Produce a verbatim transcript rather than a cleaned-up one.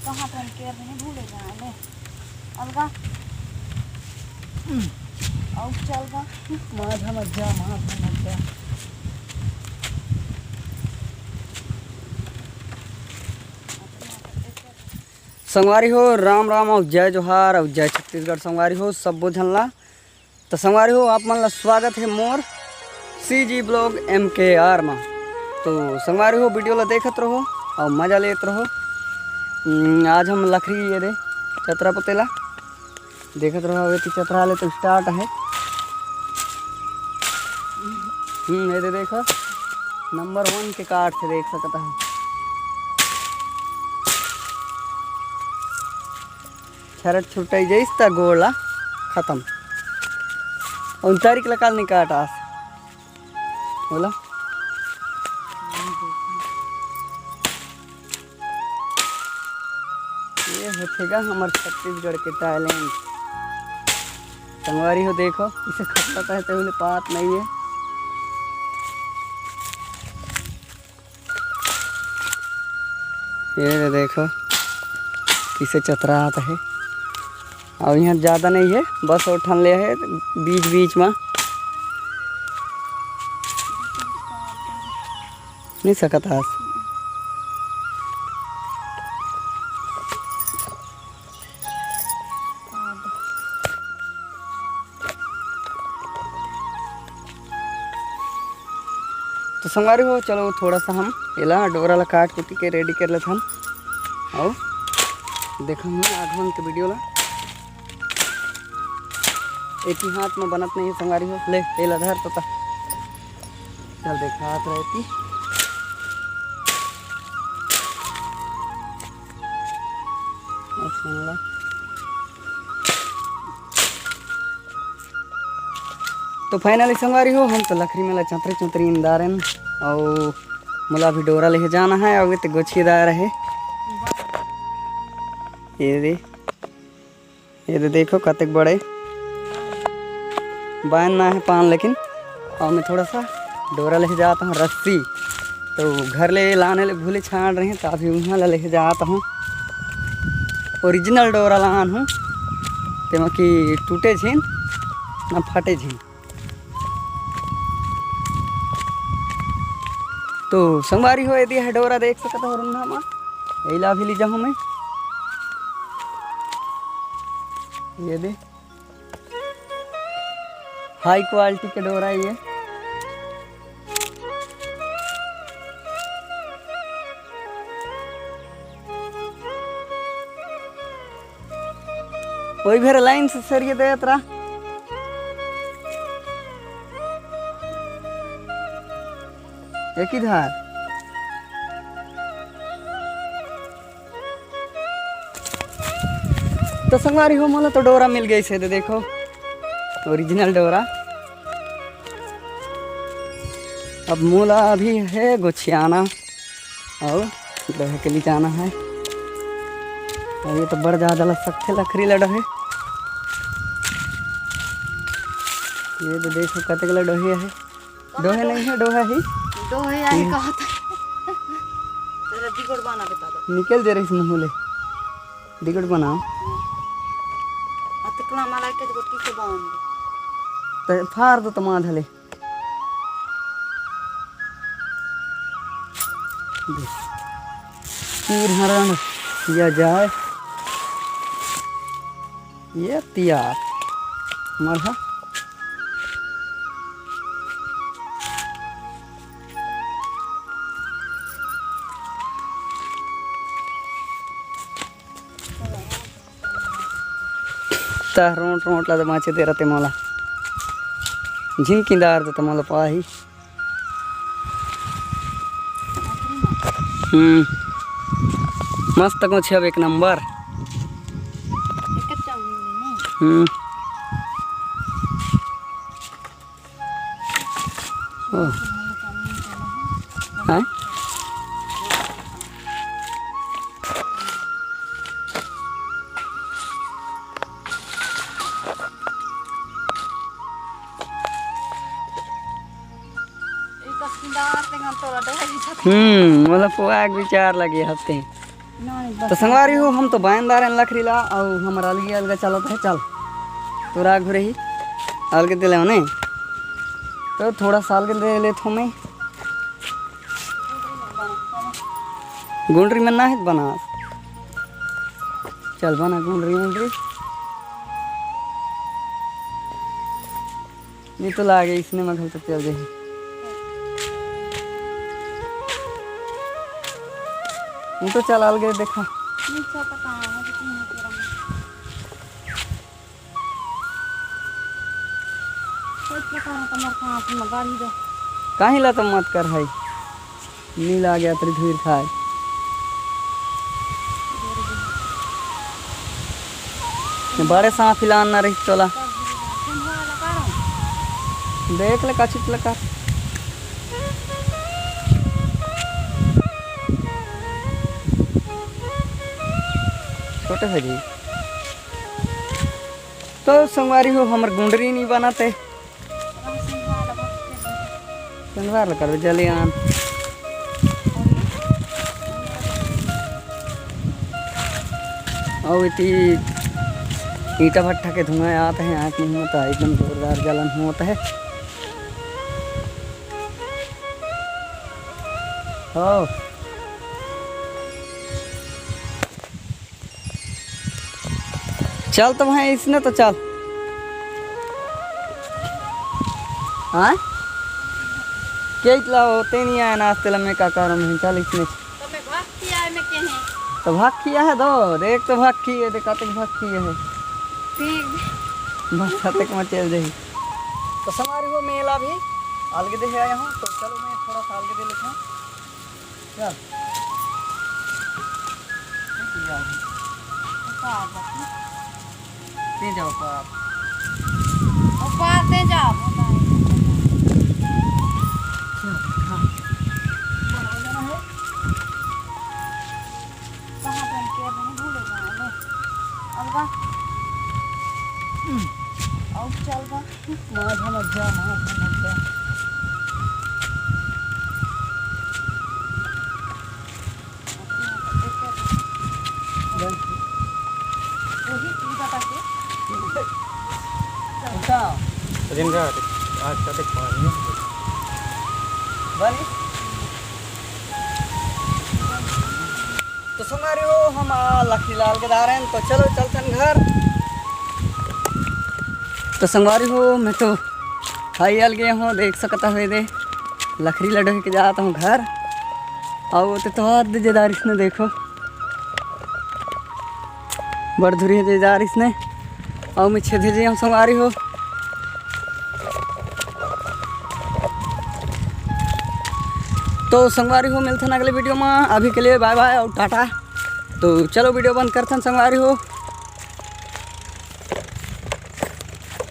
कहाँ पर केर नहीं भूले जाए ले। अलगा। हम्म। और चल गा। माझा मत जा, माझा मत जा। संगवारी हो, राम राम और जय जोहार और जय छत्तीसगढ़। संगवारी हो, सब्बो झन ला। तो संगवारी हो, आप मन ला स्वागत है मोर CG Vlog MKR मा। तो संगवारी हो, video ला देखत रहो और मजा लेत रहो। हम्म, आज हम लकड़ी ये दे चतरा पतेला देखत रहो, अबे ती चतरा ले तो start है। हम्म, ये दे देखो, number one के काट से देख सकता है। छरट छुटाई जाइस त गोड़ ला खत्म। उन तारीख ला काल नहीं काटास। बोला। ये होथेगा हमर छत्तीसगढ़ के talent। संगवारी हो देखो, इसे खतरा है तो बोले पात नहीं है। ये दे देखो, किसे चतरात है। और यहाँ ज़्यादा नहीं है, बस वो ठन ले है बीच बीच में। नहीं सकत आस। तो संगवारी हो, चलो थोड़ा सा हम एला डोरा ला काट कुटी के ready कर लेथन। और देखा हम आगमन के video ला। एक ही हाथ में बनत नहीं है संगवारी हो। ले, एला धर तो ता। चल देखात रहती। बस सुन ला। तो finally संगवारी हो, हम तो लकड़ी में ला चंतरी चंतरी इंदारन और मोला भी डोरा लेके जाना है। अभी तो गोछीदार है। ये दे, ये दे देखो कतेक बड़े बांधना है पान, लेकिन और मैं थोड़ा सा डोरा लेके जाता हूँ रस्सी। तो घर ले लाने ले भूले छाड़ रहे हैं, तो अभी उहाँ ला लेके जाता हूँ। Original डोरा लान हूँ, तेमा कि टूटे झिन ना फटे झिन। तो संगवारी हो, ये दे है डोरा देख सकत हो रुन्ना मा, एला भी ले जाहूँ मैं। ये दे high quality के डोरा ये। कोई भी line से सरिये दे अतरा। एक ही धार। तो संगवारी हो, मोला तो डोरा मिल गइस हे, दे देखो, original डोरा। अब मोला अभी हे गोछियाना और डोहे के लिए जाना है। और ये तो बड़ ज्यादा लग सकते लकड़ी ला डोहे। ये तो देखो कतेक ला डोहे है। डोहे नहीं है, डोहा ही। डोहे आई हम्म। कहत है। तेरा दिगोड़ बना बता दो। निकल दे रही मुँह ले। दिगोड़ बनाओ। अतकला मला के गोटी के बांध। तो फाड़ दो तो माँ धले। तीर हरण या जाए। ये तियार मरहा। त रोंट रोंट ला तो बाँचे दे रते मोला। झिन किंदार दे त मोला पाही। हम्म। मस्त गोछिया अब एक नंबर। हम्म। ओ। हैं? हम्म, मोला पोहा के विचार लगे हफ्ते। तो संगवारी हो, हम तो बांध डारेन लकरी ला, अउ हमर अलगे अलगे चलत हे। चल, तोरा घुरे ही अलगे दे ले ने, तो थोड़ा सा अलगे दे लेथों मैं। गुंडरी में ना हे बना, चल बना गुंडरी उंडरी। नहीं तो लागे इसने में घल तो चल जाही। नहीं तो चल अलगे देखा। नीचे तो कहाँ है, लेकिन नहीं तेरा में। कोई प्रकार का मर कहाँ से मंगा ली दो। काहे ला तो मत कर है। नी लागे अतरी भीड़ खाए। बड़े सांप हिलान ना रही तोला। देख ले का चित लगा। छोटे से जी। तो संगवारी हो, हमर गुंडरी नहीं बनाते। संगवार ल करबे जलियान। अउ इति ईंटा भट्ठा के धुआं आत हे, आँख मुँह में तो एकदम जोरदार जलन होत हे। हो। चल तो भाई, इसने तो चल। हाँ? के इतला होते नहीं आया नाश्ते ला, मैं का कारण है? चल इसने। तो मैं भाग किया है, मैं के हैं? तो भाग किया है दो, देख तो भाग किए, देख कतक भाग किए है। ठीक। बस कतक में चल जाही। तो संगवारी हो, मेला भी अलगे दे आया हूँ, तो चलो मैं थोड़ा सा अलगे दे लेता हूँ। चल। उपार बा। ते जाओ पार। उपार ते जाओ। चल, हाँ। कहाँ बन के अब हम भूल गए हैं। अब बा। हम्म। अब चल बा। माथा मत जा, माथा मत जा। तो संगवारी हो, हम, आ, लखीलाल के दार हैं, तो चलो चलथन घर। तो संगवारी हो, मैं तो हाई आल गए हूँ, देख सकता हो दे लखरी लडोही के जात हूँ घर। अउ ते तो हद जेदार इसने देखो, बड़ धुरी हे जेदार इसने। अउ मैं छेदे जे हूँ संगवारी हो। तो संगवारी हो, मिलथन अगले वीडियो में। अभी के लिए बाय बाय अउ टाटा। तो चलो वीडियो बंद करथन संगवारी हो।